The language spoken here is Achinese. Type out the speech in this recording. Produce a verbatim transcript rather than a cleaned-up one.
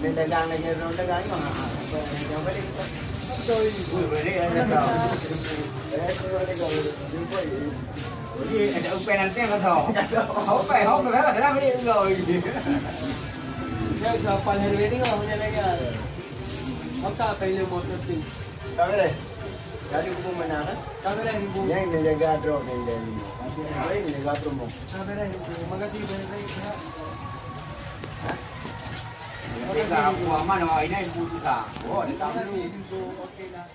Dia dagang lagi, orang dagang ni mah. Apa yang dagang balik? Betul. Ui, balik ada tau. Eh, tu ada tau. Jumpa ni. Ui, ada upai nanti lah tau. Upai, upai lah, dah balik kau. Dia siapa hari ni kau punya lagi? Kau tak pilih motor tu. Kamera. Jadi hukum mana kan? Kamera hukum. Yang menjaga drone yang dari. Tapi yang lain menjaga promo. Kamera hukum. Makasih banyak-banyak. Jadi, aku aman, awak ini ibu susah. Oh, dia tak perlu. Makasih hukum. Okey lah.